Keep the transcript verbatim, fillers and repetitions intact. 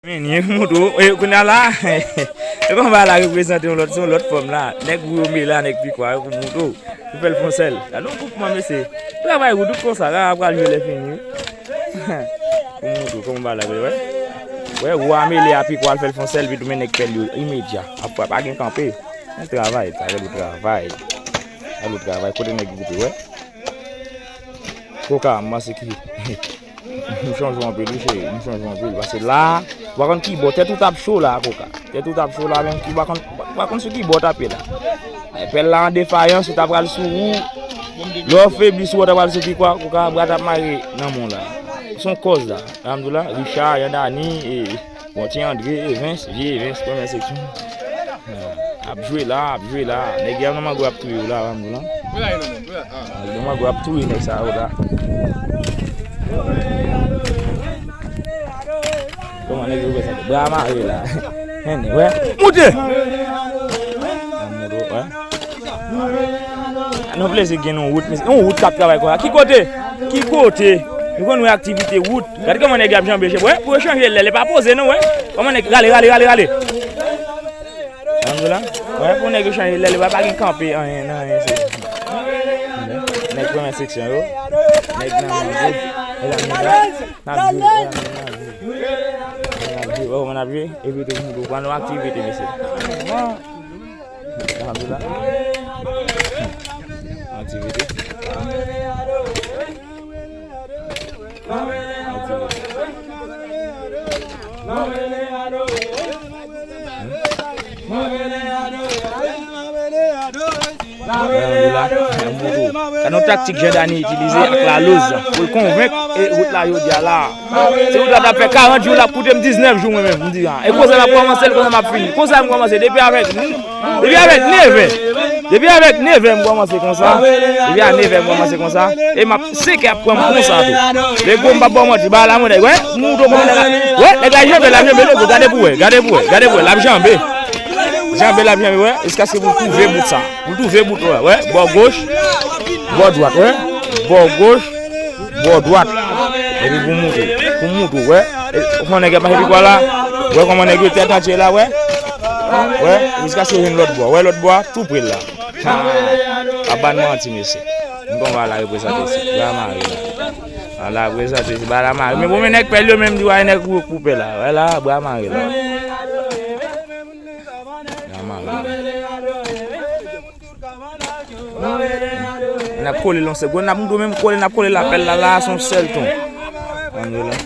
Men, ni moutou, e, kounye a la, e konba la reprezante yon lòt, se yon lòt fòm la. Nèg Wou yo mele a nèg Pikwa yo pou moutou. Pou fè l fon sèl. Gade yon goupman, mesye. Travay Wou tout konsa, rara pral jwe lè fini, wi. Pou moutou, konba la, wè. Wè, Wou a mele a Pikwa, l fè l fon sèl, vit ou men nèg pèl yo, imedya. Ap pa gen kanpe. Yon travay, sa, gade yon travay. Gade yon travay, kote nèg gwoupe, wè. Koka, m panse ki, m chonje w anpil, wi, cheri, m chonje w anpil. Paske la, ou pa konn ki bò, tèt ou t ap cho la, Koka. Tèt ou t ap cho la, menm ki, ou pa konn, ou pa konn sou ki bò w t ap ye la. Ay, pèl la an defayans, ou ta pral sou Wou. Lè w febli sou Wou, w ta pral sou Pikwa, Koka, bra t ap mare nan men w la. Se yon kòz la. Alhamdoulilah, Richard, Yandani, e, bon, ti André, Evens, vye Evens, premyè seksyon. Ap jwe la, ap jwe la. Nèg y ap nan mango ap touye w la, pa m di w la. Nèg nan mango ap touye nèg sa yo la. Kòman nèg yo fè sa? Bra mare la. Hen, wè. Moute! Moute, wè. Nou plezi gen yon wout, yon wout k ap travay konsa. Ki kote? Ki kote? Nou konn wè aktivite wout. Gade kòman nèg y ap janbe, chèf. Wè, pou yo chanje lè, li pa poze non, wè. Kòman nèg, rale, rale, rale, rale. Alhamdoulilah. Wè, pou nèg yo chanje lè, li pa, pa gen kanpe, anyen, nan anyen, se. Nèg premyè seksyon yo. Nèg nan mango. Nèg nan mango. N ap jwe, wè, n ap jwe. N ap jwe, wè, n ap jwe. Epi tou, nou pran nou aktivite, mesye. Alhamdoulilah. Aktivite. Gade yon taktik Jean Dany itilize ak Lalouz pou l konvenk e wout la jodi a la. Se wout la t ap fè karant jou, l ap koute m diznèf jou mwen menm, m di a. E konsa m ap kòmanse l, konsa m ap fini. Konsa m kòmanse depi avèk, depi avèk nevè. Depi avèk nevè m kòmanse konsa. Depi a nevè m kòmanse konsa. E m ap senkè ap pran m konsa tou. Lego m p ap ba w manti, ba la mwen nèg, wè, mouton konn nèg la. Wè, nèg la janbe, l ap janbe, Lego, gade pou wè, gade pou wè, gade pou wè, l ap janbe. Janbe, l ap janbe, wè, jiskaske pou l twouve bout sa. Pou l twouve bout, wè, wè, bò goch, bò dwat, wè, bò goch, bò dwat. Epi pou mouton, pou mouton, wè. E, ou fè nèg ap mache pi kwa la. Wè kòman nèg yo tèt antye la, wè. Wè, jiskaske yo jwenn lòt bò. Wè lòt bò a, tou pre la. Ha! Pa ban manti, mesye. M konn ba la reprezante isit. Bra mare la. A la reprezante isit. Ba la mare. Men bon, men nèg pèl yo menm di wè nèg koupe la. Wè la, bra mare la. Bra mare la. N ap kole l yon sèl. Gwo n ap moutre menm kole, n ap kole lapèl la, la, se yon sèl ton. Ann la.